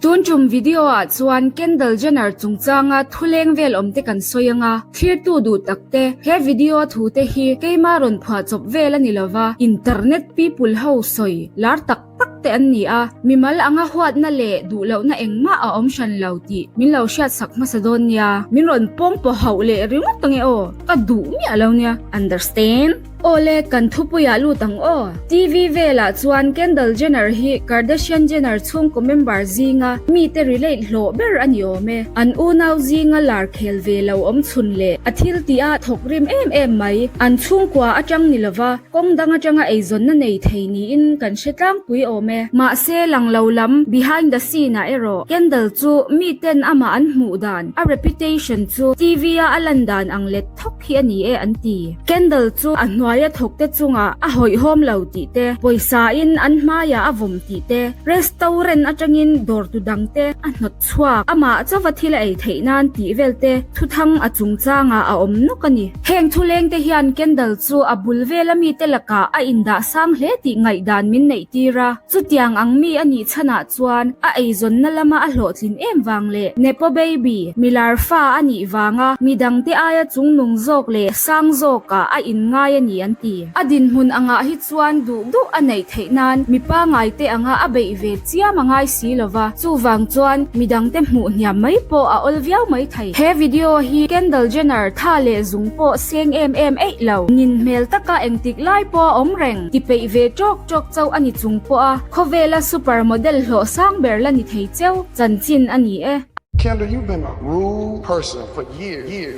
Tun tum video ah chuan Kendall Jenner chungchanga thuleng vel awm te kan sawi anga, thlirtu duh tak te, he video a thu te hi keima rawn phuah chawp vel a ni lova, internet people ho sawi lar tak tak te an ni a, mimal anga huatna leh duh lohna engmah a awm hran lo tih min lo hriat sak hmasa dawn nia, min rawn pawng pawh hauh leh ringawt ange aw, ka duh miah lo nia, understand? Awle, kan thupuiah lut ang aw. TV velah chuan Kendall Jenner hi Kardashian Jenner chhungkaw member zinga mite relate hlawh ber a ni awm e. An unau zinga lar khel ve lo awm chhun leh a thil tih a thawk rim em em mai. An chhungkua atang ni lova kawng dang atanga eizawnna nei thei niin kan hre tlangpui awm e. Mahse, lang lo lam behind the scene ah erawh Kendall chu miten amah an hmuh dan, a reputation chu TV a a lan dan ang let thawk hi a ni e an ti. Kendall chu a hnuaia thawkte chungah a hawihhawm lo tih te, pawisa in an hmaiah a vawm tih te, restaurant atangin dawrtu dangte a hnawt chhuak, amah chauva thil a ei theih nan tih vel te thuthang a chungchangah a awm nawk a ni. Heng thulengte hian Kendall chu a bul vela mite lakah a indah sang hle tih ngaihdan min neih tir a. Chutiang ang mi a nih chhanah chuan a eizawnna lama a hlawhtlin em vang leh Nepo Baby, milar fa a nih vanga midangte aia chungnung zawk leh sang zawkah a inngai a ni an ti. A dinhmun angah hi chuan duh duh a neih theih nan mi pangaite anga a beih ve chiam a ngai si lo va, chuvang chuan midangte hmuh hniam mai pawh a awl viau mai thei. He video hi Kendall Jenner tha leh zung pawh seng em em eih lo, nin hmel taka engtik lai pawh a awm reng, ti peih ve tawk tawk chauh a ni chung pawh a, khawvela super model hlawh sang ber la ni thei cheu chanchin a ni e. Kendall, you've been a rude person for years.